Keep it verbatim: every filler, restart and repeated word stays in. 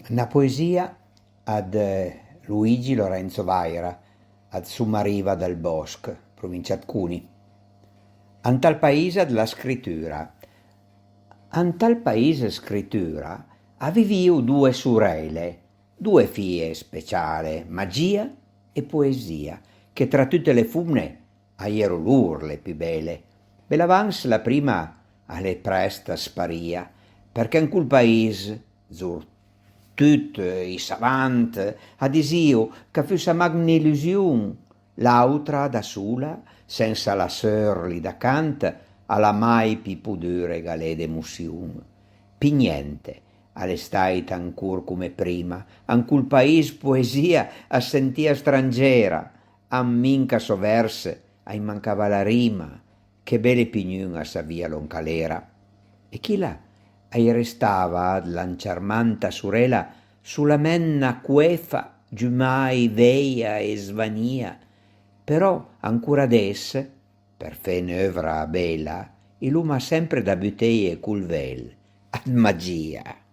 Na poesìa ad Luigi Lorenzo Vaira, ad Somariva dël Bòsch, provincia ëd Coni. Ant ël pais dla scritura. Ant ël pais scritura a vivìo doe sorele, doe fije speciale, Magìa e Poesìa, che tra tute le fomne a j'ero lor le pì bele. Belavans la prima a l'é prèst sparìa, përchè an col pais, zortut ij savant a disìo ch'a fussa mach n'illusion, l'àutra da sola, sensa la seurla dacant, a l'ha mai pì podù regalé d'emosion. Pì gnente a l'é stàit ancor come prima, an col pais Poesìa as sentìa strangera, an minca sò vers a-j mancava la rima, che bele pì gnun a savìa lòn ch'a l'era. E chila a-j restava dla ncharmanta sorela solament na coefa giumai veja e svanìa, però ancora adess, për fé n'euvra bela, i l'oma sempre da buteje col vel ëd Magìa.